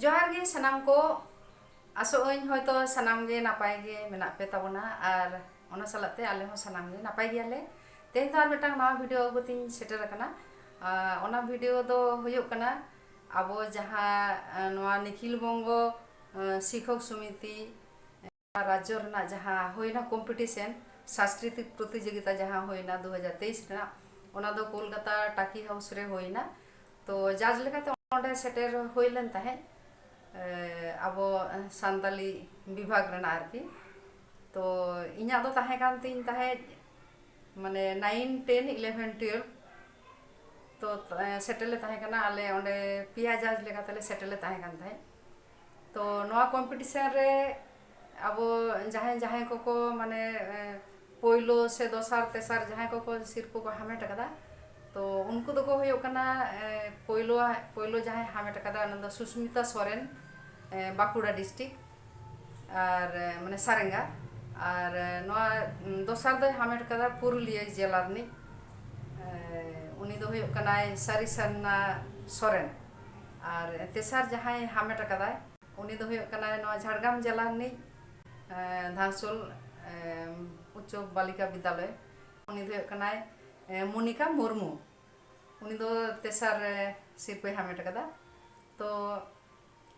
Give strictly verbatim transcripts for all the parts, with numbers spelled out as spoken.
ᱡᱚᱦᱟᱨ ᱜᱮ ᱥᱟᱱᱟᱢ ᱠᱚ᱾ ᱟᱥᱚᱜ ᱟᱹᱧ ᱦᱚᱭᱛᱚ ᱥᱟᱱᱟᱢ ᱜᱮ ᱱᱟᱯᱟᱭ ᱜᱮ ᱢᱮᱱᱟᱜ ᱯᱮ ᱛᱟᱵᱚᱱᱟ, ᱟᱨ ᱚᱱᱟ ᱥᱟᱞᱟᱜ ᱛᱮ ᱟᱞᱮ ᱦᱚᱸ ᱥᱟᱱᱟᱢ ᱜᱮ ᱱᱟᱯᱟᱭ ᱜᱮᱭᱟᱞᱮ᱾ ᱛᱮᱦᱮᱧ ᱫᱚ ᱟᱨ ᱢᱤᱫᱴᱟᱝ ᱱᱟᱣᱟ ᱵᱷᱤᱰᱤᱭᱳ ᱟᱹᱜᱩ ᱛᱤᱧ ᱥᱮᱴᱮᱨ ᱟᱠᱟᱱᱟ᱾ ᱟᱨ ᱚᱱᱟ ᱵᱷᱤᱰᱤᱭᱳ ᱫᱚ ᱦᱩᱭᱩᱜ ᱠᱟᱱᱟ, ᱟᱵᱚ ᱡᱟᱦᱟᱸ, ᱟᱸ, ᱱᱚᱣᱟ ᱱᱤᱠᱷᱤᱞ ᱵᱚᱝᱜᱚ, ᱟᱸ, ᱥᱤᱠᱷᱚᱠ ᱥᱚᱢᱤᱛᱤ, ᱟᱸ, ᱨᱟᱡᱽᱡᱚ ᱨᱮᱱᱟᱜ ᱡᱟᱦᱟᱸ ᱦᱩᱭᱱᱟ ᱠᱚᱢᱯᱤᱴᱤᱥᱮᱱ, ᱥᱟᱝᱥᱠᱨᱤᱛᱤᱠ ᱯᱨᱚᱛᱤᱡᱳᱜᱤᱛᱟ ᱡᱟᱦᱟᱸ ᱦᱩᱭᱱᱟ ᱫᱩ ᱦᱟᱡᱟᱨ ᱛᱮᱭᱤᱥ ᱨᱮᱱᱟᱜ, ᱚᱱᱟ ᱫᱚ ᱠᱳᱞᱠᱟᱛᱟ ᱴᱟᱠᱤ ᱦᱟᱣᱩᱥ ᱨᱮ ᱦᱩᱭᱱᱟ᱾ ᱛᱚ ᱡᱟᱡᱽ ᱞᱮᱠᱟᱛᱮ ᱚᱸᱰᱮ ᱥᱮᱴᱮᱨ ᱦᱩᱭ ᱞᱮᱱ ᱛᱟᱦᱮᱸᱫ, ᱮ, ᱟᱵᱚ ᱥᱟᱱᱛᱟᱞᱤ ᱵᱤᱵᱷᱟᱜᱽ ᱨᱮᱱᱟᱜ ᱟᱨᱠᱤ᱾ ᱛᱚ ᱤᱧᱟᱹᱜ ᱫᱚ ᱛᱟᱦᱮᱸ ᱠᱟᱱ ᱛᱤᱧ ᱛᱟᱦᱮᱸᱫ ᱢᱟᱱᱮ nine, ten, eleven, twelve᱾ ᱛᱚ, ᱮ, ᱥᱮᱴᱮᱨ ᱞᱮ ᱛᱟᱦᱮᱸ ᱠᱟᱱᱟ, ᱟᱞᱮ ᱚᱸᱰᱮ ᱯᱮᱭᱟ ᱡᱟᱡᱽ ᱞᱮᱠᱟ ᱛᱮᱞᱮ ᱥᱮᱴᱮᱨ ᱞᱮ ᱛᱟᱦᱮᱸ ᱠᱟᱱ ᱛᱟᱦᱮᱸᱫ᱾ ᱛᱚ ᱱᱚᱣᱟ ᱠᱚᱢᱯᱤᱴᱤᱥᱮᱱ ᱨᱮ ᱟᱵᱚ ᱡᱟᱦᱟᱸᱭ ᱡᱟᱦᱟᱸᱭ ᱠᱚᱠᱚ ᱢᱟᱱᱮ, ᱮ, ᱯᱳᱭᱞᱳ ᱥᱮ ᱫᱚᱥᱟᱨ ᱛᱮᱥᱟᱨ ᱡᱟᱦᱟᱸᱭ ᱠᱚᱠᱚ ᱥᱤᱨᱯᱟᱹ ᱠᱚ ᱦᱟᱢᱮᱴ ᱟᱠᱟᱫᱟ, ᱛᱚ ᱩᱱᱠᱩ ᱫᱚᱠᱚ ᱦᱩᱭᱩᱜ ᱠᱟᱱᱟ, ᱮ, ᱯᱳᱭᱞᱳ, ᱯᱳᱭᱞᱳ ᱡᱟᱦᱟᱸᱭ ᱦᱟᱢᱮᱴ ᱟᱠᱟᱫᱟ ᱚᱱᱟ ᱫᱚ ᱥᱩᱥᱢᱤᱛᱟ ᱥᱚᱨᱮᱱ, ᱮ, ᱵᱟᱸᱠᱩᱲᱟ ᱰᱤᱥᱴᱨᱤᱠᱴ, ᱟᱨ, ᱮ, ᱢᱟᱱᱮ ᱥᱟᱨᱮᱝᱜᱟ᱾ ᱟᱨ, ᱮ, ᱱᱚᱣᱟ, ᱩᱢ, ᱫᱚᱥᱟᱨ ᱫᱚᱭ ᱦᱟᱢᱮᱴ ᱟᱠᱟᱫᱟ ᱯᱩᱨᱩᱞᱤᱭᱟᱹ ᱡᱮᱞᱟ ᱨᱤᱱᱤᱡ, ᱮ, ᱩᱱᱤ ᱫᱚ ᱦᱩᱭᱩᱜ ᱠᱟᱱᱟᱭ ᱥᱟᱨᱤ ᱥᱟᱨᱱᱟ ᱥᱚᱨᱮᱱ᱾ ᱟᱨ ᱛᱮᱥᱟᱨ ᱡᱟᱦᱟᱸᱭ ᱦᱟᱢᱮᱴ ᱟᱠᱟᱫᱟᱭ, ᱩᱱᱤ ᱫᱚ ᱦᱩᱭᱩᱜ ᱠᱟᱱᱟᱭ ᱱᱚᱣᱟ ᱡᱷᱟᱲᱜᱨᱟᱢ ᱡᱮᱞᱟ ᱨᱤᱱᱤᱡ, ᱮ, ᱫᱷᱟᱥᱳᱞ, ᱮ, ᱩᱪᱪᱚ ᱵᱟᱞᱤᱠᱟ ᱵᱤᱫᱽᱫᱟᱞᱚᱭ᱾ ᱩᱱᱤ ᱫᱚ ᱦᱩᱭᱩᱜ ᱠᱟᱱᱟᱭ, ᱮ, ᱢᱚᱱᱤᱠᱟ ᱢᱩᱨᱢᱩ᱾ ᱩᱱᱤ ᱫᱚ ᱛᱮᱥᱟᱨ, ᱮ, ᱥᱤᱨᱯᱟᱹᱭ ᱦᱟᱢᱮᱴ ᱟᱠᱟᱫᱟ᱾ ᱛᱚ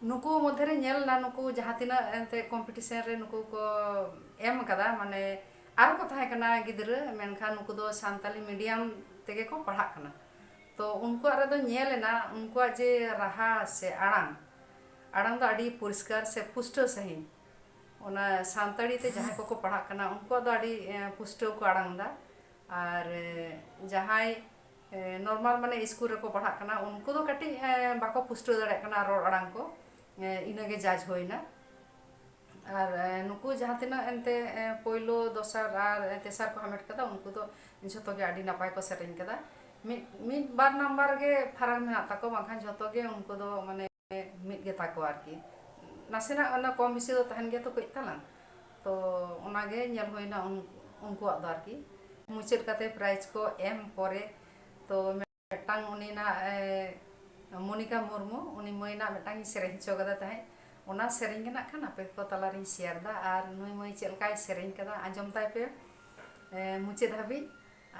ᱱᱩᱠᱩ ᱢᱚᱫᱽᱫᱷᱮ ᱨᱮ ᱧᱮᱞ ᱮᱱᱟ, ᱱᱩᱠᱩ ᱡᱟᱦᱟᱸ ᱛᱤᱱᱟᱹᱜ ᱮᱱᱛᱮ ᱠᱚᱢᱯᱤᱴᱤᱥᱮᱱ ᱨᱮ ᱱᱩᱠᱩ ᱠᱚ ᱮᱢ ᱟᱠᱟᱫᱟ, ᱢᱟᱱᱮ ᱟᱨᱚ ᱠᱚ ᱛᱟᱦᱮᱸ ᱠᱟᱱᱟ ᱜᱤᱫᱽᱨᱟᱹ, ᱢᱮᱱᱠᱷᱟᱱ ᱱᱩᱠᱩ ᱫᱚ ᱥᱟᱱᱛᱟᱞᱤ ᱢᱤᱰᱤᱭᱟᱢ ᱛᱮᱜᱮ ᱠᱚ ᱯᱟᱲᱦᱟᱜ ᱠᱟᱱᱟ᱾ ᱛᱚ ᱩᱱᱠᱩᱣᱟᱜ ᱨᱮᱫᱚ ᱧᱮᱞ ᱮᱱᱟ, ᱩᱱᱠᱩᱣᱟᱜ ᱡᱮ ᱨᱟᱦᱟ ᱥᱮ ᱟᱲᱟᱝ, ᱟᱲᱟᱝ ᱫᱚ ᱟᱹᱰᱤ ᱯᱚᱨᱤᱥᱠᱟᱨ ᱥᱮ ᱯᱩᱥᱴᱟᱹᱣ ᱥᱟᱺᱦᱤᱡ᱾ ᱚᱱᱟ ᱥᱟᱱᱛᱟᱲᱤ ᱛᱮ ᱡᱟᱦᱟᱸᱭ ᱠᱚᱠᱚ ᱯᱟᱲᱦᱟᱜ ᱠᱟᱱᱟ, ᱩᱱᱠᱩᱣᱟᱜ ᱫᱚ ᱟᱹᱰᱤ, ᱮ, ᱯᱩᱥᱴᱟᱹᱣ ᱠᱚ ᱟᱲᱟᱝ ᱮᱫᱟ᱾ ᱟᱨ, ᱮ, ᱡᱟᱦᱟᱸᱭ, ᱮ, ᱱᱚᱨᱢᱟᱞ ᱢᱟᱱᱮ ᱤᱥᱠᱩᱞ ᱨᱮᱠᱚ ᱯᱟᱲᱦᱟᱜ ᱠᱟᱱᱟ, ᱩᱱᱠᱩ ᱫᱚ ᱠᱟᱹᱴᱤᱡ, ᱮ, ᱵᱟᱠᱚ ᱯᱩᱥᱴᱟᱹᱣ ᱫᱟᱲᱮᱭᱟᱜ ᱠᱟᱱᱟ ᱨᱚᱲ ᱟᱲᱟᱝ ᱠᱚ᱾ ᱮ, ᱤᱱᱟᱹᱜᱮ ᱡᱟᱡᱽ ᱦᱩᱭᱱᱟ᱾ ᱟᱨ, ᱮ, ᱱᱩᱠᱩ ᱡᱟᱦᱟᱸ ᱛᱤᱱᱟᱹᱜ ᱮᱱᱛᱮ, ᱮ, ᱯᱳᱭᱞᱳ, ᱫᱚᱥᱟᱨ ᱟᱨ, ᱮ, ᱛᱮᱥᱟᱨ ᱠᱚ ᱦᱟᱢᱮᱴ ᱠᱟᱫᱟ, ᱩᱱᱠᱩ ᱫᱚ ᱡᱷᱚᱛᱚ ᱜᱮ ᱟᱹᱰᱤ ᱱᱟᱯᱟᱭ ᱠᱚ ᱥᱮᱨᱮᱧ ᱠᱟᱫᱟ᱾ ᱢᱤᱫ, ᱢᱤᱫ ᱵᱟᱨ ᱱᱟᱢᱵᱟᱨ ᱜᱮ ᱯᱷᱟᱨᱟᱠ ᱢᱮᱱᱟᱜ ᱛᱟᱠᱚ, ᱵᱟᱝᱠᱷᱟᱱ ᱡᱷᱚᱛᱚ ᱜᱮ ᱩᱱᱠᱩ ᱫᱚ ᱢᱟᱱᱮ ᱢᱤᱫ ᱜᱮ ᱛᱟᱠᱚ ᱟᱨᱠᱤ᱾ ᱱᱟᱥᱮᱱᱟᱜ ᱚᱱᱟ ᱠᱚᱢ ᱵᱮᱥᱤ ᱫᱚ ᱛᱟᱦᱮᱱ ᱜᱮᱭᱟ ᱛᱚ ᱠᱟᱹᱡ ᱛᱟᱞᱟᱝ᱾ ᱛᱚ ᱚᱱᱟᱜᱮ ᱧᱮᱞ ᱦᱩᱭᱱᱟ ᱩᱱ-, ᱩᱱᱠᱩᱣᱟᱜ ᱫᱚ ᱟᱨᱠᱤ᱾ ᱢᱩᱪᱟᱹᱫ ᱠᱟᱛᱮ ᱯᱨᱟᱭᱤᱡᱽ ᱠᱚ ᱮᱢ ᱯᱚᱨᱮ, ᱛᱚ ᱢᱤᱫᱴᱟᱝ ᱩᱱᱤ ᱱᱟᱜ, ᱮ, ᱢᱚᱱᱤᱠᱟ ᱢᱩᱨᱢᱩ, ᱩᱱᱤ ᱢᱟᱹᱭ ᱨᱮᱱᱟᱜ ᱢᱤᱫᱴᱟᱝ ᱤᱧ ᱥᱮᱨᱮᱧ ᱦᱚᱪᱚ ᱠᱟᱫᱟ ᱛᱟᱦᱮᱸᱫ᱾ ᱚᱱᱟ ᱥᱮᱨᱮᱧ ᱜᱮ ᱱᱟᱜ ᱠᱷᱟᱱ ᱟᱯᱮ ᱠᱚ ᱛᱟᱞᱟᱨᱤᱧ ᱥᱮᱭᱟᱨ ᱫᱟ᱾ ᱟᱨ ᱱᱩᱭ ᱢᱟᱹᱭ ᱪᱮᱫ ᱞᱮᱠᱟᱭ ᱥᱮᱨᱮᱧ ᱠᱟᱫᱟ, ᱟᱸᱡᱚᱢ ᱛᱟᱭ ᱯᱮ, ᱮ, ᱢᱩᱪᱟᱹᱫ ᱦᱟᱹᱵᱤᱡ᱾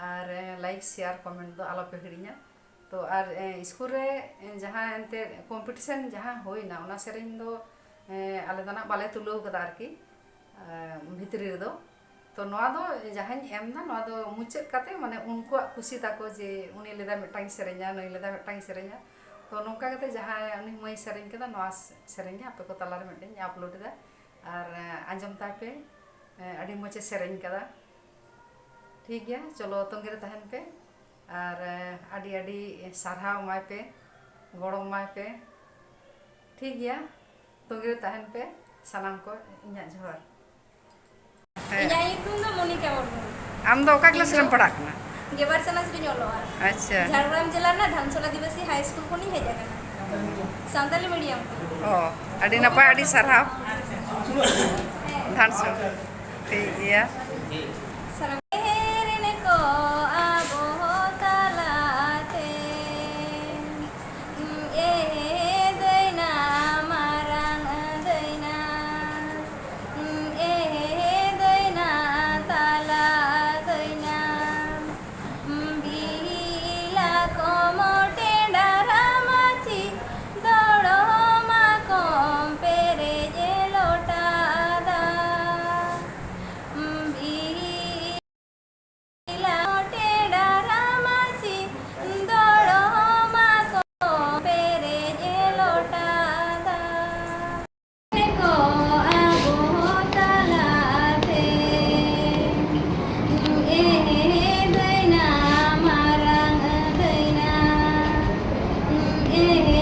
ᱟᱨ, ᱮ, ᱞᱟᱭᱤᱠ, ᱥᱮᱭᱟᱨ, ᱠᱚᱢᱮᱱᱴ ᱫᱚ ᱟᱞᱚ ᱯᱮ ᱦᱤᱲᱤᱧᱟ᱾ ᱛᱚ, ᱟᱨ, ᱮ, ᱥᱠᱩᱞ ᱨᱮ, ᱮ, ᱡᱟᱦᱟᱸ ᱮᱱᱛᱮᱫ ᱠᱚᱢᱯᱤᱴᱤᱥᱮᱱ ᱡᱟᱦᱟᱸ ᱦᱩᱭᱱᱟ, ᱚᱱᱟ ᱥᱮᱨᱮᱧ ᱫᱚ, ᱮ, ᱟᱞᱮ ᱫᱚ ᱱᱟᱜ ᱵᱟᱞᱮ ᱛᱩᱞᱟᱹᱣ ᱠᱟᱫᱟ ᱟᱨᱠᱤ, ᱮ, ᱵᱷᱤᱛᱨᱤ ᱨᱮᱫᱚ᱾ ᱛᱚ, ᱱᱚᱣᱟ ᱫᱚ ᱡᱟᱦᱟᱸᱧ ᱮᱢ ᱫᱟ, ᱱᱚᱣᱟ ᱫᱚ ᱢᱩᱪᱟᱹᱫ ᱠᱟᱛᱮ, ᱢᱟᱱᱮ, ᱩᱱᱠᱩᱣᱟᱜ ᱠᱩᱥᱤ ᱛᱟᱠᱚ ᱡᱮ ᱩᱱᱤ ᱞᱟᱹᱭᱫᱟ ᱢᱤᱫᱴᱟᱝ ᱥᱮᱨᱮᱧᱟ, ᱱᱩᱭ ᱞᱟᱹᱭᱫᱟ ᱢᱤᱫᱴᱟᱝ ᱥᱮᱨᱮᱧᱟ᱾ ᱛᱚ, ᱱᱚᱝᱠᱟ ᱠᱟᱛᱮ ᱡᱟᱦᱟᱸ ᱩᱱᱤ ᱢᱟᱹᱭ ᱥᱮᱨᱮᱧ ᱠᱮᱫᱟ, ᱱᱚᱣᱟ ᱥᱮᱨᱮᱧ ᱜᱮ ᱟᱯᱮ ᱠᱚ ᱛᱟᱞᱟᱨᱮ ᱢᱤᱫᱴᱟᱝ ᱤᱧ ᱟᱯᱞᱳᱰ ᱮᱫᱟ᱾ ᱟᱨ, ᱮ, ᱟᱸᱡᱚᱢ ᱛᱟᱭ ᱯᱮ, ᱮ, ᱟᱹᱰᱤ ᱢᱚᱡᱽ ᱮ ᱥᱮᱨᱮᱧ ᱠᱟᱫᱟ᱾ ᱴᱷᱤᱠ ᱜᱮᱭᱟ, ᱪᱚᱞᱚ, ᱛᱚᱸᱜᱮ ᱨᱮ ᱛᱟᱦᱮᱱ ᱯᱮ᱾ ᱟᱨ, ᱮ, ᱟᱹᱰᱤ ᱟᱹᱰᱤ ᱥᱟᱨᱦᱟᱣ ᱮᱢᱟᱭ ᱯᱮ, ᱜᱚᱲᱚ ᱮᱢᱟᱭ ᱯᱮ᱾ ᱴᱷᱤᱠ ᱜᱮᱭᱟ, ᱛᱚᱸᱜᱮ ᱨᱮ ᱛᱟᱦᱮᱱ ᱯᱮ ᱥᱟᱱᱟᱢ ᱠᱚ᱾ ᱤᱧᱟᱹᱜ ᱡᱚᱦᱟᱨ᱾ ᱦᱮᱸ᱾ ᱤᱧᱟᱹᱜ ᱧᱩᱛᱩᱢ ᱫᱚ ᱢᱚᱱᱤᱠᱟ ᱢᱩᱨᱢᱩ᱾ ᱟᱢ ᱫᱚ ᱚᱠᱟ ᱠᱞᱟᱥ ᱤᱧ ᱫᱚ ᱨᱮᱢ ᱯᱟᱲᱦᱟᱜ ᱠᱟᱱᱟ? ᱜᱮᱞᱵᱟᱨ ᱪᱟᱱᱟᱪ ᱨᱤᱧ ᱚᱞᱚᱜᱼᱟ᱾ ᱟᱪᱪᱷᱟ᱾ ᱡᱷᱟᱲᱜᱨᱟᱢ ᱡᱮᱞᱟ ᱨᱮᱱᱟᱜ ᱫᱷᱟᱱᱥᱚᱞ ᱟᱹᱫᱤᱵᱟᱹᱥᱤ ᱦᱟᱭ ᱥᱠᱩᱞ ᱠᱷᱚᱱᱤᱧ ᱦᱮᱡ ᱟᱠᱟᱱᱟ᱾ ᱥᱟᱱᱛᱟᱞᱤ ᱢᱤᱰᱤᱭᱟᱢ ᱛᱮ᱾ ᱚ, ᱟᱹᱰᱤ ᱱᱟᱯᱟᱭ, ᱟᱹᱰᱤ ᱥᱟᱨᱦᱟᱣ᱾ ᱦᱮᱸ᱾ ᱫᱷᱟᱱᱥᱚᱞ᱾ ᱴᱷᱤᱠ ᱜᱮᱭᱟ᱾ ᱥᱟᱱᱟᱢ ᱨᱮᱱ ᱠᱚ ᱟᱵᱚ ᱛᱟᱞᱟᱛᱮ, ᱮ ᱫᱟᱹᱭᱱᱟ, ᱢᱟᱨᱟᱝ ᱫᱟᱹᱭᱱᱟ, ᱮ ᱫᱟᱹᱭᱱᱟ, ᱛᱟᱞᱟ ᱫᱟᱹᱭᱱᱟ, ᱵᱤᱞᱟ ᱠᱚᱢ ᱴᱮᱸᱰᱟᱨ ᱢᱟᱹᱪᱤ, ᱫᱚᱲᱚᱢᱟ ᱠᱚᱢ ᱯᱮᱨᱮᱡ ᱞᱚᱴᱟ ᱫᱟᱜ᱾ ᱵᱤᱞᱟ ᱴᱮᱸᱰᱟᱨ ᱢᱟᱹᱪᱤ, ᱫᱚᱲᱚᱢᱟ ᱠᱚᱢ ᱯᱮᱨᱮᱡ ᱞᱚᱴᱟ ᱫᱟᱜ᱾ ᱠᱚ ᱟᱵᱚ ᱛᱟᱞᱟᱛᱮ, ᱮ ᱫᱟᱹᱭᱱᱟ, ᱢᱟᱨᱟᱝ ᱫᱟᱹᱭᱱᱟ, ᱮ